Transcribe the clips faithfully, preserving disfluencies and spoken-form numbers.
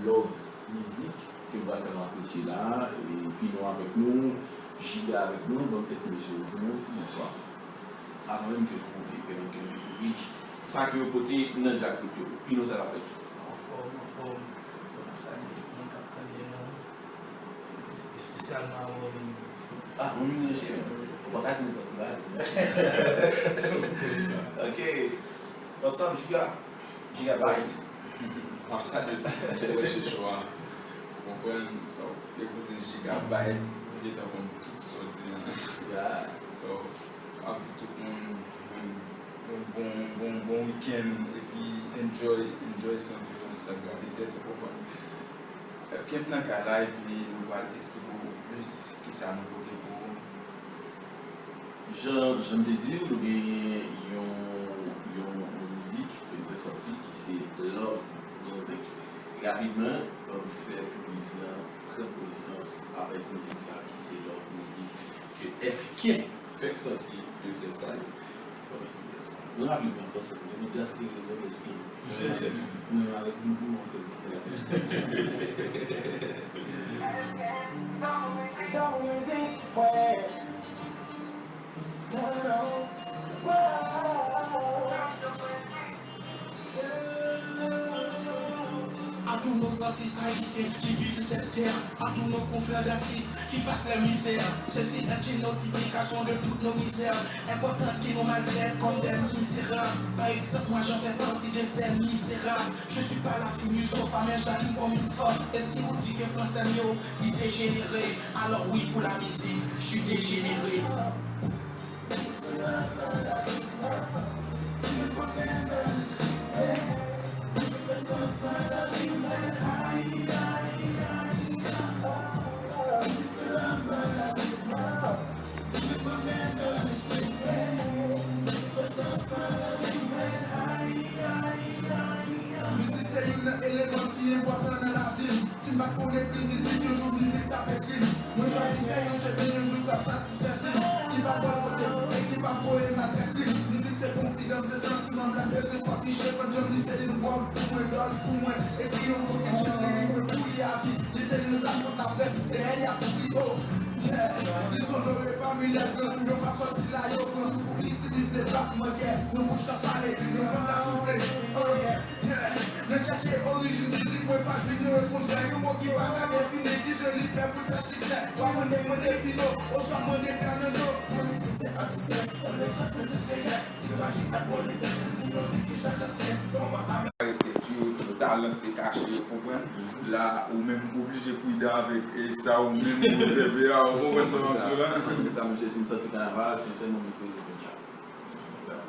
Love Music, ke m pral fè nou apresye la, e Pino avèk nou, Jiga avèk nou, ban m fè ti mesye yo di nou ti bonswa. Avan menm ke nou pèmèt ke nou dekouvri sa ke yo pote nan djakout yo. Pino, sa k ap fèt? Anfòm, anfòm. Bon, n ap salye tout moun k ap tande nou. Espesyalman Romy. Ah, Romy, monchè. Ou pa ka di nenpòt bagay. Ok. What's up, Jiga? Gigabyte. M ap salye tout moun ki wè show a. Ou konprann? So, lè w di Gigabyte, ou gentan konn tout sa w di an. Yeah. So, m ap di tout moun, man, yon bon, bon, bon weekend, epi enjoy, enjoy san vyolans, san grate tèt, ou konprann? F K nan kay la, epi nou pral eksplike w plis kisa nou pote pou ou. Jan, jan m te di w, nou genyen yon, yon, yon mizik ke n fè sòti ki se Love Music. Rapidman, ban m fè piblisite a pran konesans avèk mizik sa ki se Love Music ke F K fèk sòti de freestyle. Fò m di sa. Nou rapidman fò sa, nou just ki nou just ki. Mwen avèk nou pou mwen fè. Love Music, ouais. A tous nos artistes haïtiens qui vivent sur cette terre, à tous nos confrères d'artistes qui passent leur misère, ceci est une notification de toutes nos misères. Important que nous maltraitent comme des misérables. Par exemple, moi j'en fais partie de ces misérables. Je suis pas la fine Youssoupha, mais j'allume comme une femme. Et si ou di ke fransè m yo, li dejenere, alors oui, pour la musique, je suis dégénéré. Mizik se youn nan eleman ki enpòtan nan lavi m. Si m pa t konn ekri mizik, yon jou mizik t ap ekri m. Mwen chwazi fè yon chemen, yon jou k ap satisfè vi m. Ki pa pral kote m e ki pa voye m al fè krim. Mizik se konfidan m, se santiman m, l ap bezwen fòtiche, fò djanm li se youn dwòg pou mwen, dòz pou mwen. Ekri yon kokenn chenn li rive pou li avi. Li se yon zam kont laprès, dèyè l y ap kouri, oh. Yeah. Li sonore pami lèt gran, yon fason sila yo pran pou itilize bak mwen kè, yon bouch k ap pale, yon van k ap soufle, oh yeah, yeah. Nan chèche orijin mizik mwen, pa jwenn yon repons, yon mo ki pa ka defini kijan li fè pou l fè siksè. W ap mande mwen Pino, oswa mande Fernando. Mwen se se atis, on est just in the yes. Yo maji ak politès, men si yo di ki chacha skès, kòman a. Rete tou, tout talan te kache, ou konprann? La, ou menm oblije pridan avèk, e, sa ou menm ou obsève a, ou konprann sa m ap di w la? Antouka, mesye, si n sòti kanaval, sensèman, m espere nou konn chak.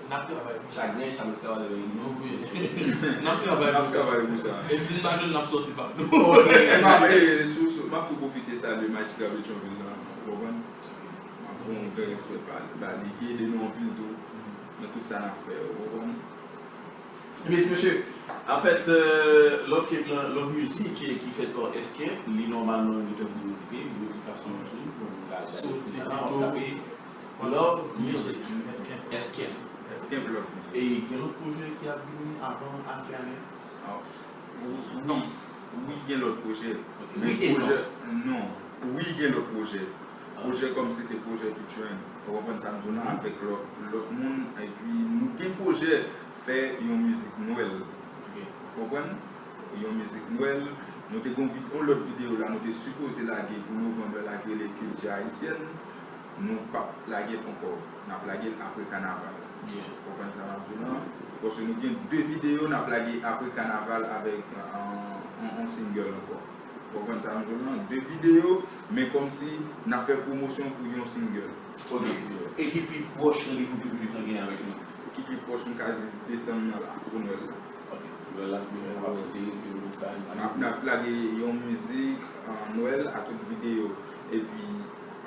N ap travay pou sa. Chagren, Charles Cavalry. N ap travay pou sa. N ap travay pou sa. E si n pa jwenn, n ap sòti pa nou. Ok, m ap, e, sou, sou, m ap tou pwofite salye majistra Petyonvil la, ou konprann? M ap fè yon gran respè ba, ba li, ki ede nou anpil tou nan tout sa n ap fè, ou konprann? Mèsi, mesye. Anfèt, euh, Love Cape lan, Love Music ki, ki fèt pa F K, li nòmalman gentan pou rive, yo di k ap soti, bon, nou ka gade soti pito. Love Music. F K. F K Love Music. E gen lòt pwojè ki ap vini avan, avan ane? Ah, non. Wi, gen lòt pwojè. Ok. Men pwojè, non. Wi, gen lòt pwojè. Pwojè kòmsi se pwojè featuring. Ou konprann sa m di w la, avèk lòt, lòt moun. Epi nou gen pwojè fè yon mizik Nwèl. Ou konprann? Yon mizik Nwèl. Nou te gen yon vid-, yon lòt videyo la, nou te sipoze lage pou novanm la, ki rele Kilti Ayisyèn. Nou p ap lage l ankò. N ap lage l apre kanaval. Ou konprann sa m ap di w la? Paske nou gen de videyo n ap lage apre kanaval avèk, euh, yon, yon single ankò. Ou konprann sa m di w lan? De videyo, men kòmsi n ap fè pwomosyon pou yon single. Ok. E ki pi pwòch randevou ke piblik lan genyen avèk nou? Ki pi pwòch, m ka di desanm nan la, pou Nwèl la. Ok. Nwèl la, pou Nwèl la, se ke nou sa, n ap, n ap lage yon mizik, euh, Nwèl a tout videyo. Epi,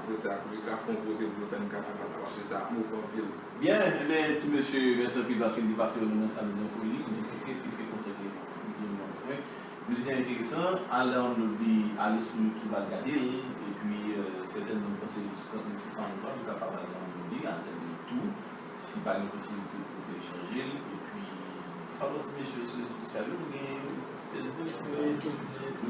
apre sa, piblik la fè yon poze pou yo tann kanaval la, paske sa ap move anpil. Byen, ebyen, ti mesye, mèsi anpil paske li pase wè nou nan Samedi en Folie. Mwen trè, trè, trè kontan ke li vin wè mwen. Mizik la enteresan, al download li, ale sou YouTube, al gade l, epi, euh, sètènman, m panse li sou, li sou SoundCloud, ou kapab al download li, al tande l tou, si pa gen posiblite pou telechanje l, epi, follow ti mesye sou rezo sosyal yo, nou gen Facebook, gen YouTube, gen tout.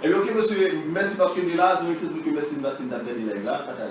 Ebyen, ok, mesye, mèsi paske nou te la. Zanmi Facebook yo, mèsi paske nou t ap gade live la. Pataje.